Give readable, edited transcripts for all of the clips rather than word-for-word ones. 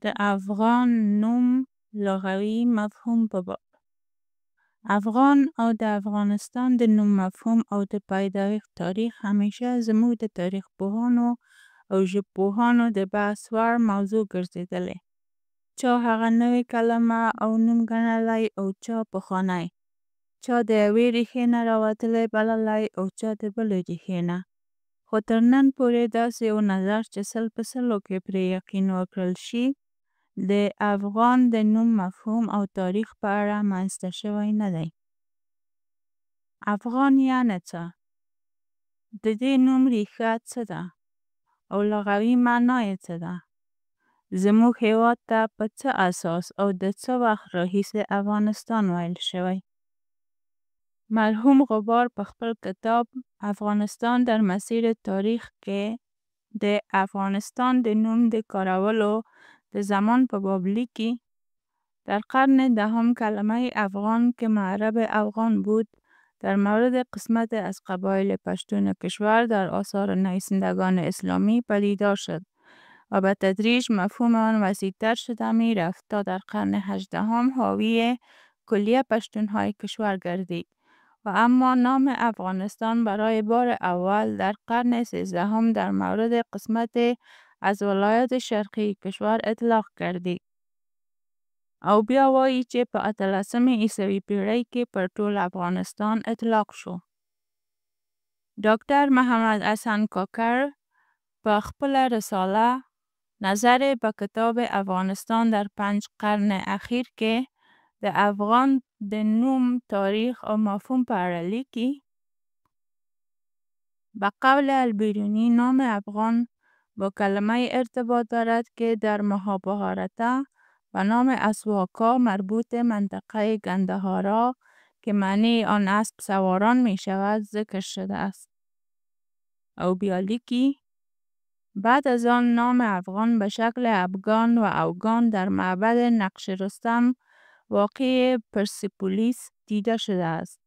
د افغان نوم لغوي مفهوم په باب. افغان او د افغانستان د نوم مفهوم او د پیدایښت تاریخ همیشه زموږ د تاریخ پوهانو او ژبپوهانو د بحث وړ موضوع ګرځېدلې. چا هغه نوې کلمه او نوم ګڼلی او چا پخوانی، چا د یوې ریښې نه راوتلی بللی او چا د بلې ریښې نه، خو تر نن پورې داسې یو نظر چې سل په سلو کې پرې یقین وکړل شي، د افغان د نوم مفهوم او تاریخ په اړه منځته شوی نه دی. افغان یعنې څه؟ د دې نوم ریښه څه ده او لغوي مانا یې څه ده؟ زموږ هېواد ته په څه اساس او د څه وخت راهیسې افغانستان ویل شوی؟ مرحوم غبار په خپل کتاب «افغانستان در مسیر تاریخ» کې د افغانستان د نوم د کارولو د زمان په باب لیکي: در قرن دهم کلمه افغان که معرب اوغان بود، در مورد قسمتی از قبایل پشتون کشور در آثار نویسندگان اسلامی پدیدار شد و بتدریج مفهوم آن وسیع‌تر شده می‌رفت تا در قرن هجدهم حاوی کلیه پشتون‌های کشور گردید و اما نام افغانستان برای بار اول در قرن سیزدهم در مورد قسمتی از ولایات شرقی کشور اطلاق گردید. او بیا وایي چې په اتلسمې عیسوي پېړۍ کې پر ټول افغانستان اطلاق شو. ډاکټر محمد حسن کاکړ په خپله رساله «نظر به کتاب افغانستان در پنج قرن اخیر» کې د افغان د نوم، تاریخ او مفهوم په اړه لیکي: به قول البیرونی نام افغان با کلمه‌ای ارتباط دارد که در مهابهاراته به نام اسواکا مربوط منطقه گندهارا که معنی آن اسب سواران می‌شود ذکر شده است. او بیا لیکي: بعد از آن نام افغان به شکل ابگان و اوگان در معبد نقش رستم واقع پرسپولیس دیده شده است.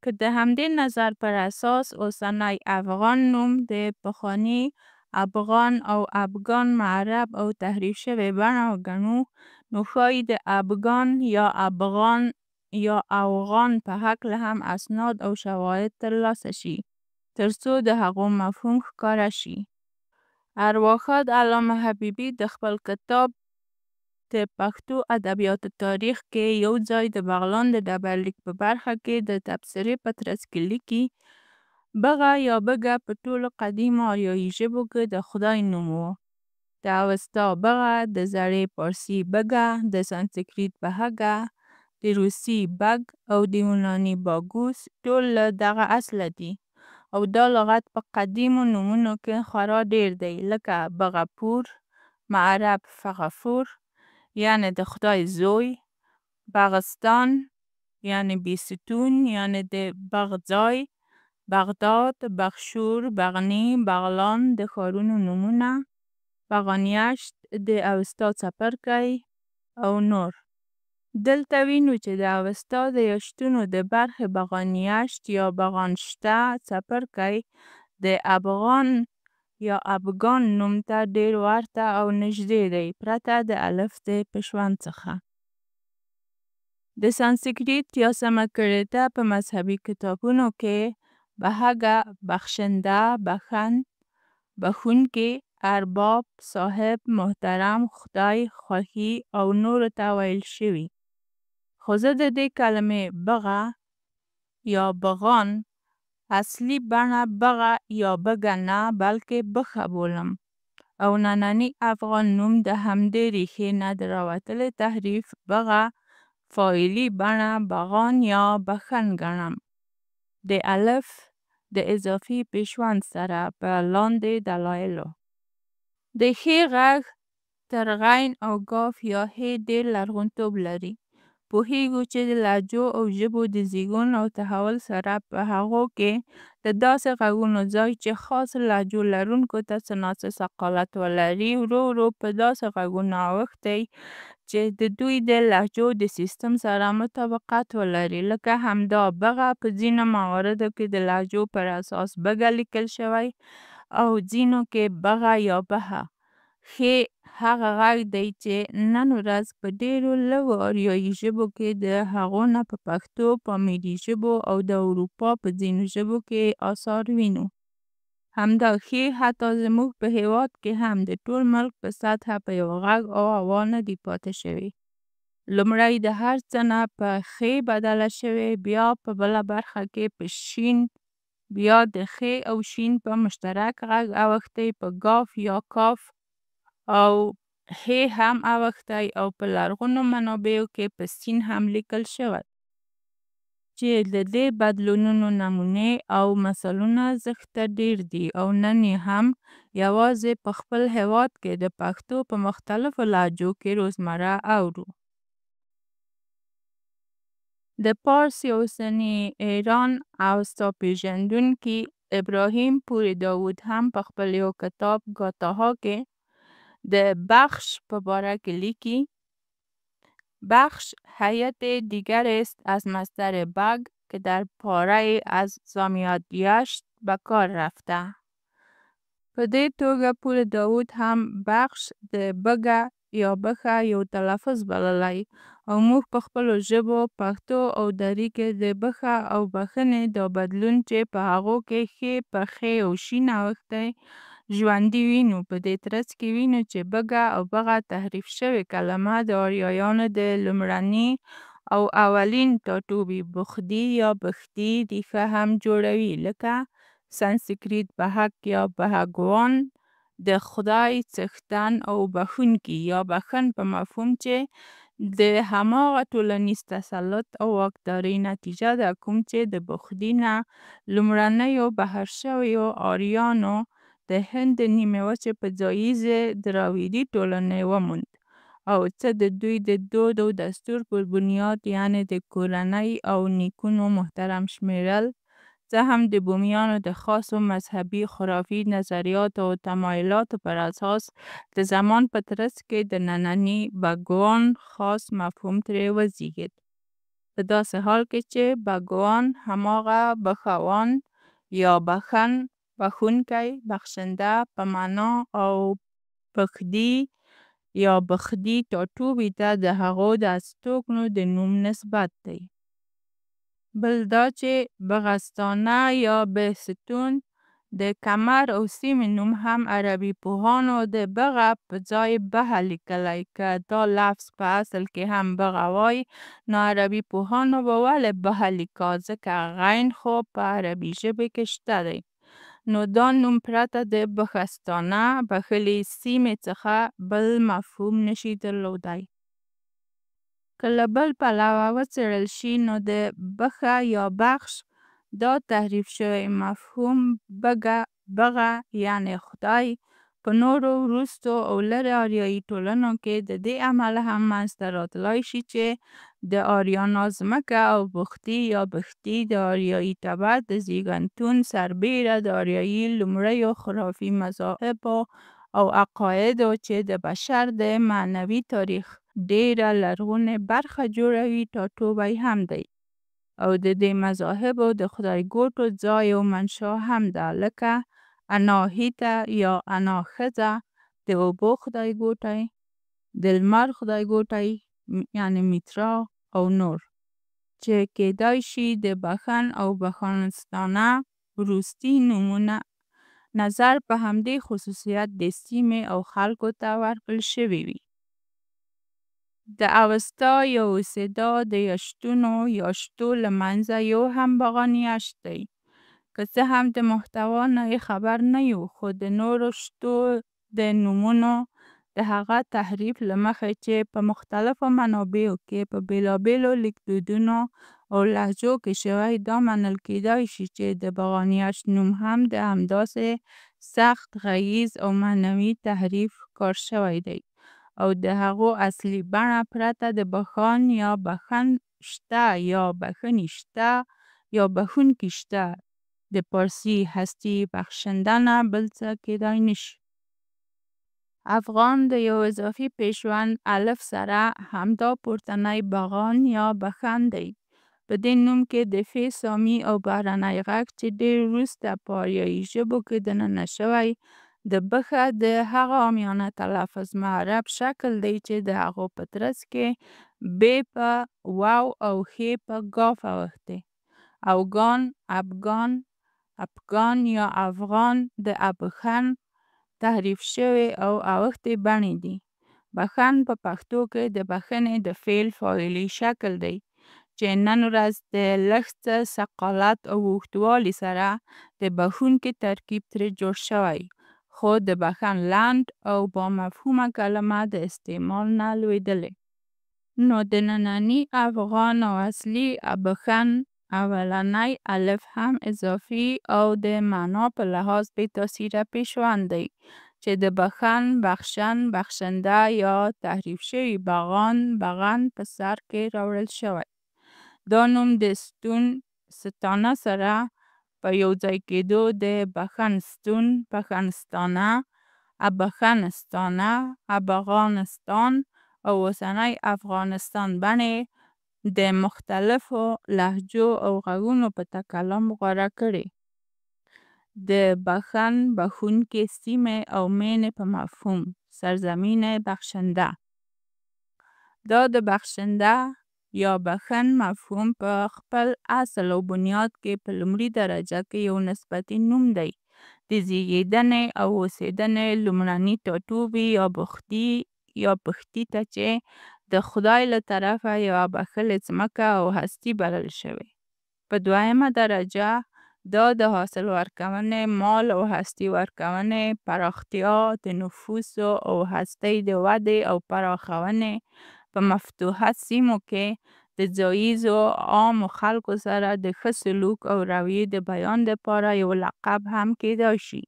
که د همدې نظر پر اساس اوسنی افغان نوم د پخواني ابغان او ابګان معرب او تحریف شوې بڼه وګڼو، نو ښایي د ابګان یا ابغان یا اوغان په هکله هم اسناد او شواهد تر لاسه شي، تر څو د هغو مفهوم ښکاره شي. ارواښاد علامه حبیبي د خپل کتاب د پښتو ادبیاتو تاریخ کې یو ځای د بغلان د ډبرلیک په برخه کې د تبصرې په ترڅ کې لیکي: بغه یا بګه په ټولو قدیمو آریایي ژبو کې د خدای نوم و. د اوستا بغه، د زړې پارسي بګه، د سانسکریت بهګه، د روسي بګ او د یوناني باګوس ټول له دغه اصله دي او دا لغت په قدیمو نومونو کې خورا ډېر دی لکه بغه پور معرب فغفور یعنې د خدای زوی، بغستان یعنې بیستون یعنې د بغ ځای، بغداد، بغشور، بغنی، بغلان د ښارونو نومونه، بغانیشت د اوستا څپرکی او نور. دلته وینو چې د اوستا د یشتونو د برخې بغانیشت یا بغانشته څپرکی د ابغان یا ابګان نوم ته ډېر ورته او نژدې دی پرته د الف د پېشوند څخه. د سانسکریت یا سمکرېته په مذهبي کتابونو کې بهګه بخشنده، بخښند، بخښونکی، ارباب، صاحب، محترم، خدای، خوښي او نورو ته ویل شوی. خو زه د دې کلمې بغه یا بغان اصلي بڼه بغه یا بګه نه بلکې بخه بولم او نننی افغان نوم د همدې ریښې نه د راوتلې تحریف بغه فاعلي بڼه بغان یا بخن ګڼم، د الف د اضافي پېشوند سره، په لاندې دلایلو. د ښ غږ تر غ او ک یا ه ډېر لرغونتوب لري. پوهېږو چې د لهجو او ژبو د زېږون او تحول سره په هغو کې د داسې غږونو ځای چې خاصو لهجو لرونکو ته څه ناڅه ثقالت ولري ورو ورو په داسې غږونو اوښتی چې د دوی د لهجو د سېستم سره مطابقت ولري لکه همدا بغه په ځینو مواردو کې د لهجو پر اساس بګه لیکل شوی او ځینو کې بغه یا بهه. ښ هغه غږ دی چې نن ورځ په ډېرو لږو آریایي ژبو کې د هغو نه په پښتو، پامیري ژبو او د اروپا په ځینو ژبو کې یې اثار وینو. همدا ښ حتی زموږ په هېواد کې هم د ټول ملک په سطحه په یوه غږ او آوا نه دی پاتې شوی. لومړی د هر څه نه په خ بدله شوې، بیا په بله برخه کې په ش، بیا د خ او ش په مشترک غږ اوښتې په ګ یا ک او ه هم اوښتی او په لرغونو منابعو کې په س هم لیکل شوی. چې د دې بدلونونو نمونې او مثالونه زښته ډېر دي او نن یې هم یوازې په خپل هېواد کې د پښتو په مختلفو لهجو کې روزمره اورو. د پارس یا اوسني ایران اوستا پېژندونکي ابراهیم پور داوود هم په خپل یو کتاب ګاتاها کې د بخش په باره کې لیکي: بخش هیئت دیگر است از مصدر بگ که در پاره ای از زامیاد یشت به کار رفته. په دې توګه پور داوود هم بخش د بګه یا بخه یو تلفظ بللی او موږ په خپلو ژبو، پښتو او دري کې د بښه او بښنې دا بدلون چې په هغو کې ښ په خ او ش اوښتی، ژوندي وینو. په دې ترڅ کې وینو چې بګه او بغه تحریف شوې کلمه د آریایانو د لومړني او اولین ټاټوبي بخدي یا بخدي ریښه هم جوړوي لکه سنسکریت بهک یا بهګوان د خدای، څښتن او بښونکي یا بښن په مفهوم چې د هماغه ټولنیز تسلط او واکدارۍ نتیجه ده کوم چې د بخدي نه لومړنیو بهر شویو آریانو د هند د نیمې وچې په ځاییزې دراویډي ټولنې وموند او څه د دوی د دود او دستور پر بنیاد یعنې د کورنۍ او نیکونو محترم شمېرل، څه هم د بومیانو د خاصو مذهبي خرافي نظریاتو او تمایلاتو پر اساس د زمان په ترڅ کې د ننني بګوان خاص مفهوم ترې وزېږېد. په داسې حال کې چې بګوان هماغه بښوان یا بښن بښونکی، بخشنده په مانا او بخدي یا بخدي ټاټوبي ته د هغو د استوګنو د نوم نسبت دی. بل دا چې بغستانه یا بهستون د کمر او سیمې نوم هم عربي پوهانو د بغه په ځای بهه لیکلی. که دا لفظ په اصل کې هم بغه وای نو عربي پوهانو به ولې بهه لیکه ځکه غین خو په عربي ژبې کې شته دی. نو دا نوم پرته د بهستانه بښلې سیمې څخه بل مفهوم نشي درلودای. که له بل پلوه وڅېړل شي نو د بښه یا بخش دا تحریف شوی مفهوم بګه بغه یعنې خدای په نورو وروستو او لرې آریایي ټولنو کې د دې امله هم منځ ته راتلای شي چې د آریانا ځمکه او بخدي یا بخدي د آریایي ټبر د زېږنتون سربېره د آریایي لومړیو خرافي مذاهبو او عقایدو چې د بشر د معنوي تاریخ ډېره لرغونې برخه جوړوي، ټاټوبی هم دی او د دې مذاهبو د خدایګوټو ځای او منشا هم ده لکه اناهیتا یا اناښځه د اوبو خدایګوټی، د لمر خدایګوټی یعنې میترا او نور. چې کېدای شي د بښن او بښنستانه وروستي نومونه نظر په همدې خصوصیت دې سیمې او خلکو ته ورکړل شوي وي. د اوستا یا اوسیدا د یشتونو یا شتو له منځه یو هم باغان یشت دی. که څه هم د محتوا نه یې خبر نه یو خو د نورو شتو د نومونو د هغه تحریف له مخې چې په مختلفو منابعو کې په بېلابېلو لیکدودونو او لهجو کې شوی، دا منل کېدای شي چې د باغان یشت نوم هم د همداسې سخت غږیز او معنوي تحریف ښکار شوی دی او د هغو اصلي بڼه پرته د بښان یا بښن شته یا بښني شته یا بښونکي شته د پارسي هستې بخشنده نه بل څه کېدای نه شي. افغان د یو اضافي پیشوند الف سره همدا پورتنی بغان یا بخن دی. په دې نوم کې د ف سامي او بهرنی غږ چې ډېر وروسته په آریایي ژبو کې دننه شوی، د بښه د هغه عامیانه تلفظ معرب شکل دی چې د هغو په ترڅ کې ب په واو او خ په ګاف اوښتې. اوګان، ابګان، اپګان یا افغان د ابښن تحریف شوې او اوښتې بڼې دي. بښن په پښتو کې د بښنې د فعل فاعلي شکل دی چې نن ورځ د لږ څه ثقالت او اوږدوالي سره د بښونکي ترکیب ترې جوړ شوی، خو د بښن لنډ او بامفهومه کلمه د استعمال نه لوېدلې. نو د ننني افغان او اصلي ابښن اولنی الف هم اضافي او د معنا په لحاظ بې تاثیره پېشوند دی چې د بښن، بخشن، بخشنده یا تحریف شوي بغان، بغن په سر کې راوړل شوی. دا نوم د ستون، ستانه سره په یو ځای کېدو د بښنستون، بښنستانه، ابښنستانه، ابغانستان او اوسنۍ افغانستان بڼې د مختلفو لهجو او غږونو په تکلم غوره کړې. د بښن، بښونکې سیمې او مېنې په مفهوم «سرزمین بخشنده». دا د بخشنده یا بښن مفهوم په خپل اصل او بنیاد کې په لومړۍ درجه کې یو نسبتي نوم دی، د زېږېدنې او اوسېدنې لومړني ټاټوبي یا بختي یا بښتې ته چې د خدای له طرفه یوه بښلې ځمکه او هستي بلل شوې. په دویمه درجه دا د حاصل ورکونې، مال او هستي ورکونې، پراختیا، د نفوسو او هستۍ د ودې او پراخونې، په مفتوحه سیمو کې د ځاییزو عامو خلکو سره د ښه سلوک او رویې د بیان دپاره یو لقب هم کېدای شي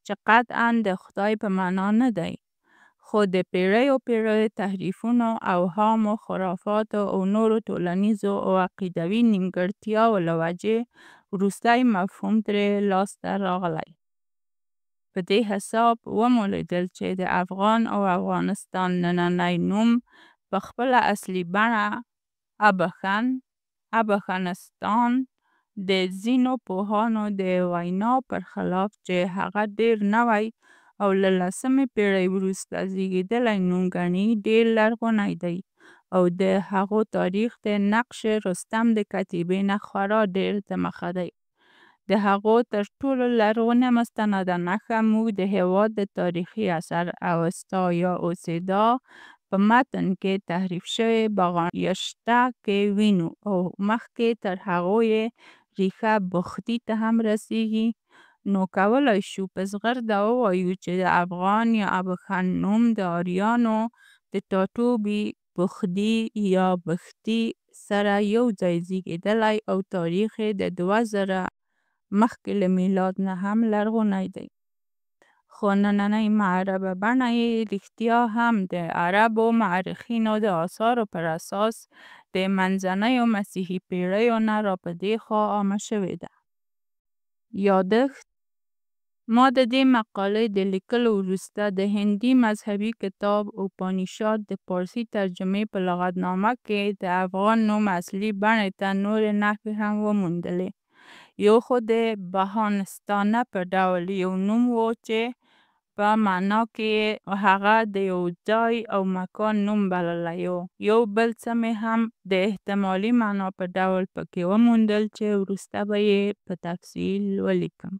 چې قطعاً د خدای په معنا نه دی، خو د پېړیو پېړیو تحریفونو، اوهامو، خرافاتو او نورو ټولنیزو او عقیدوي نیمګړتیاوو له وجې وروستی مفهوم ترې لاس ته راغلی. په دې حساب ومو لیدل چې د افغان او افغانستان نننی نوم په خپله اصلي بڼه ابښن، ابښنستان د ځینو پوهانو د وینا پر خلاف چې هغه ډېر نوی او له لسمې پېړۍ وروسته زېږېدلی نوم ګڼي، ډېر لرغونی دی او د هغو تاریخ د نقش رستم د کتیبې نه خورا ډېر دمخه دی. د هغو تر ټولو لرغونې مستنده نښه موږ د هېواد د تاریخي اثر اوستا یا اوسیدا په متن کې تحریف شوې بغانیشته کې وینو او مخکې تر هغو یې ریښه بختي ته هم رسېږي. نو کولای شو په زغرده ووایو چې د افغان یا ابښن نوم د آریانو د ټاټوبي بخدي یا بختي سره یو ځای زېږېدلی او تاریخ یې د 2000 مخکې له میلاد نه هم لرغونی دی. خو نننۍ معربه بڼه یې رښتیا هم د عربو مؤرخینو د آثارو پر اساس د منځنیو مسیحي پېړیو نه راپدېخوا عامه شوې ده. یادښت: ما د دې مقالې د لیکلو وروسته د هندي مذهبي کتاب اوپانیشاد د پاړسي ترجمې په لغتنامه کې د افغان نوم اصلي بڼې ته نورې نښې هم وموندلې. یو خو د بهانستانه په ډول یو نوم و چې په معنا کې یې هغه د یو ځای او مکان نوم بللی و. یو بل څه مې هم د احتمالي معنا په ډول پکې وموندل چې وروسته به یې په تفصیل ولیکم.